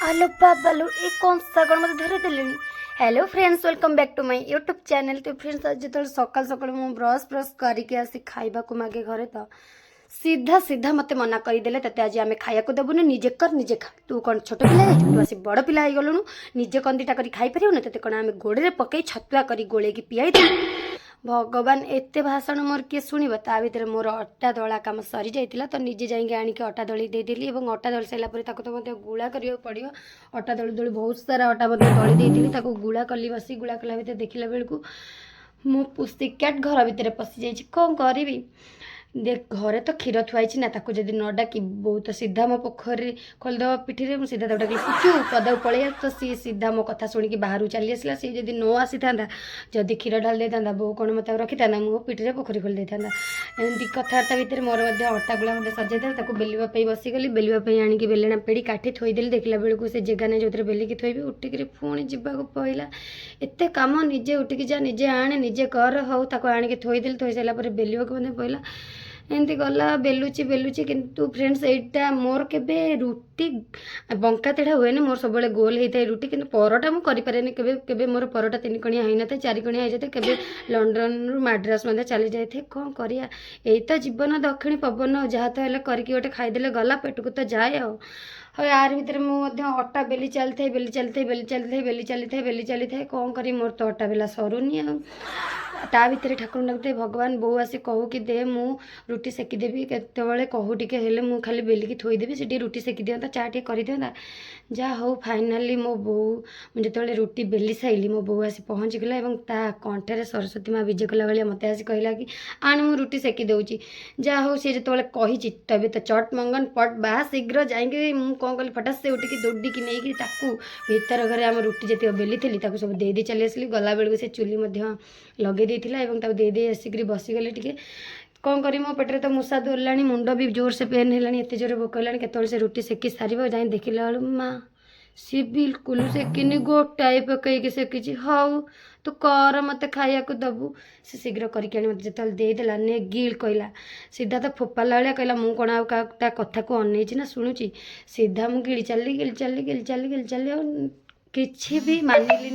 ଆଲୋ ବାବାଲୋ, ଏ କଂସା କ'ଣ ମୋତେ ଧରେଇ ଦେଲେଣି? Hello friends, welcome back to my YouTube channel. ତ ଫ୍ରେଣ୍ଡସ୍, ଆଜି ଯେତେବେଳେ ସକାଳୁ ସକାଳୁ ମୁଁ ବ୍ରସ୍ ବ୍ରସ୍ କରିକି ଆସି ଖାଇବାକୁ ମାଗେ ଘରେ, ତ ସିଧା ସିଧା ମୋତେ ମନା କରିଦେଲେ, ତତେ ଆଜି ଆମେ ଖାଇବାକୁ ଦେବୁନି, ନିଜେ କର, ନିଜେ ଖା। ତୁ କ'ଣ ଛୋଟ ପିଲା ହେଇଛୁ? ତୁ ଆସି ବଡ଼ ପିଲା ହେଇଗଲୁଣୁ, ନିଜେ କନ୍ଦିଟା କରି ଖାଇପାରିବୁନି? ତତେ କ'ଣ ଆମେ ଗୋଡ଼ରେ ପକେଇ ଛତୁଆ କରି ଗୋଳେଇକି ପିଆଇ ଦେବୁ? ଭଗବାନ, ଏତେ ଭାଷଣ ମୋର କିଏ ଶୁଣିବ? ତା ଭିତରେ ମୋର ଅଟା ଦଳା କାମ ସରିଯାଇଥିଲା, ତ ନିଜେ ଯାଇକି ଆଣିକି ଅଟା ଦଳି ଦେଇଦେଲି। ଏବଂ ଅଟା ଦଳି ସାରିଲା ପରେ ତାକୁ ତ ମଧ୍ୟ ଗୁଳା କରିବାକୁ ପଡ଼ିବ। ଅଟା ଦଳି ଦଳି ବହୁତ ସାରା ଅଟା ମଧ୍ୟ ଦଳି ଦେଇଥିଲି। ତାକୁ ଗୁଳା କଲି ବସି। ଗୁଳା କଲା ଭିତରେ ଦେଖିଲା ବେଳକୁ ମୋ ପୁସି କ୍ୟାଟ୍ ଘର ଭିତରେ ପଶିଯାଇଛି। କ'ଣ କରିବି? ଦେଖ, ଘରେ ତ କ୍ଷୀର ଥୁଆ ହେଇଛି ନା, ତାକୁ ଯଦି ନ ଡାକି ବୋଉ ତ ସିଧା ମୋ ପୋଖରୀ ଖୋଲିଦେବ ପିଠିରେ। ମୁଁ ସିଧା ତାକୁ ଡାକିଲି, "ପୁଚୁ, ପଦାକୁ ପଳେଇ ଆସ।" ତ ସିଏ ସିଧା ମୋ କଥା ଶୁଣିକି ବାହାରକୁ ଚାଲି ଆସିଲା। ସିଏ ଯଦି ନ ଆସିଥାନ୍ତା, ଯଦି କ୍ଷୀର ଢାଳି ଦେଇଥାନ୍ତା, ବୋଉ କ'ଣ ମୋତେ ଆଉ ରଖିଥାନ୍ତା? ମୋ ପିଠିରେ ପୋଖରୀ ଖୋଲି ଦେଇଥାନ୍ତା। ଏମିତି କଥାବାର୍ତ୍ତା ଭିତରେ ମୋର ମଧ୍ୟ ଅଟା ଗୁଳା ମଧ୍ୟ ସରିଯାଇଥିଲା। ତାକୁ ବେଲିବା ପାଇଁ ବସିଗଲି। ବେଲିବା ପାଇଁ ଆଣିକି ବେଲେଣା ପେଡ଼ି କାଠି ଥୋଇଦେଲି। ଦେଖିଲା ବେଳକୁ ସେ ଜାଗା ନାହିଁ ଯେଉଁଥିରେ ବେଲିକି ଥୋଇବି। ଉଠିକିରି ପୁଣି ଯିବାକୁ ପଇଲା। ଏତେ କାମ, ନିଜେ ଉଠିକି ଯା, ନିଜେ ଆଣେ, ନିଜେ କର। ହଉ, ତାକୁ ଆଣିକି ଥୋଇଦେଲି। ଥୋଇ ସାରିଲା ପରେ ବେଲିବାକୁ ମଧ୍ୟ ପଇଲା। ଏମିତି ଗଲା, ବେଲୁଛି ବେଲୁଛି, କିନ୍ତୁ ଫ୍ରେଣ୍ଡସ୍, ଏଇଟା ମୋର କେବେ ରୁଟି ବଙ୍କା ତେଢ଼ା ହୁଏନି। ମୋର ସବୁବେଳେ ଗୋଲ ହେଇଥାଏ ରୁଟି, କିନ୍ତୁ ପରଟା ମୁଁ କରିପାରେନି। କେବେ କେବେ ମୋର ପରଟା ତିନି କଣିଆ ହେଇନଥାଏ, ଚାରି କଣିଆ ହେଇଯାଇଥାଏ। କେବେ ଲଣ୍ଡନରୁ ମାଡ୍ରାସ ମଧ୍ୟ ଚାଲି ଯାଇଥାଏ। କ'ଣ କରିବା, ଏଇ ତ ଜୀବନ, ଦକ୍ଷିଣୀ ପବନ। ଯାହା ତ ହେଲେ କରିକି ଗୋଟେ ଖାଇଦେଲେ ଗଲା, ପେଟକୁ ତ ଯାଏ। ଆଉ ହଉ, ୟାର ଭିତରେ ମୁଁ ମଧ୍ୟ ଅଟା ବେଲି ଚାଲିଥାଏ, ବେଲି ଚାଲିଥାଏ, ବେଲି ଚାଲିଥାଏ, ବେଲି ଚାଲିଥାଏ, ବେଲି ଚାଲିଥାଏ। କ'ଣ କରିବି, ମୋର ତ ଅଟା ବେଲା ସରୁନି। ଆଉ ତା ଭିତରେ ଠାକୁରଙ୍କୁ ଡାକୁଥାଏ, ଭଗବାନ, ବୋଉ ଆସି କହୁ କି ଦେ, ମୁଁ ରୁଟି ସେକିଦେବି। କେତେବେଳେ କହୁ ଟିକେ ହେଲେ ମୁଁ ଖାଲି ବେଲିକି ଥୋଇଦେବି, ସେଠି ରୁଟି ସେକି ଦିଅନ୍ତା, ଚା ଟିକେ କରିଦିଅନ୍ତା। ଯାହା ହଉ, ଫାଇନାଲି ମୋ ବୋଉ, ମୁଁ ଯେତେବେଳେ ରୁଟି ବେଲି ସାଇଲି, ମୋ ବୋଉ ଆସି ପହଞ୍ଚିଗଲା ଏବଂ ତା କଣ୍ଠରେ ସରସ୍ୱତୀ ମା ବିଜେ କଲା ଭଳିଆ ମୋତେ ଆସି କହିଲା କି ଆଣ, ମୁଁ ରୁଟି ସେକି ଦେଉଛି। ଯାହା ହଉ, ସିଏ ଯେତେବେଳେ କହିଛି, ତେବେ ତ ଚଟ୍ ମଙ୍ଗନ ପଟ୍ ବାହା। ଶୀଘ୍ର ଯାଇକି ମୁଁ କ'ଣ କଲି, ଫଟାସ ସେ ଉଠିକି ଦୌଡ଼ିକି ନେଇକି ତାକୁ ଭିତର ଘରେ ଆମ ରୁଟି ଯେତିକ ବେଲିଥିଲି, ତାକୁ ସବୁ ଦେଇ ଦେଇ ଚାଲି ଆସିଲି। ଗଲାବେଳକୁ ସେ ଚୁଲି ମଧ୍ୟ ଲଗେଇ ଦେଇଥିଲା ଏବଂ ତାକୁ ଦେଇ ଦେଇ ଆସିକିରି ବସିଗଲି ଟିକେ। କ'ଣ କରିବି, ମୋ ପେଟରେ ତ ମୂଷା ଦୌଡ଼ିଲାଣି, ମୁଣ୍ଡ ବି ଜୋରସେ ପେନ୍ ହେଲାଣି, ଏତେ ଜୋରେ ଭୋକ ହେଲାଣି। କେତେବେଳେ ସେ ରୁଟି ସେକି ସାରିବ? ଯାଇ ଦେଖିଲା ବେଳକୁ ମା, ସିଏ ବିଲକୁଲ ସେକିନି, ଗୋଟାଏ ପକେଇକି ସେକିଛି। ହଉ, ତୁ କର, ମୋତେ ଖାଇବାକୁ ଦେବୁ। ସେ ଶୀଘ୍ର କରିକି ଆଣି ମୋତେ ଯେତେବେଳେ ଦେଇଦେଲା, ନେ ଗିଲ୍ କହିଲା। ସିଧା ତ ଫୋପାଡ଼ିଲା ଭଳିଆ କହିଲା। ମୁଁ କ'ଣ ଆଉ କାହା ତା କଥାକୁ ଅନେଇଛି ନା ଶୁଣୁଛି? ସିଧା ମୁଁ ଗିଳି ଚାଲିଲି, ଗିଳି ଚାଲିଲି, ଗିଳି ଚାଲିଲି, ଗିଳି ଚାଲିଲି, ଆଉ କିଛି ବି ମାନିଲିନି।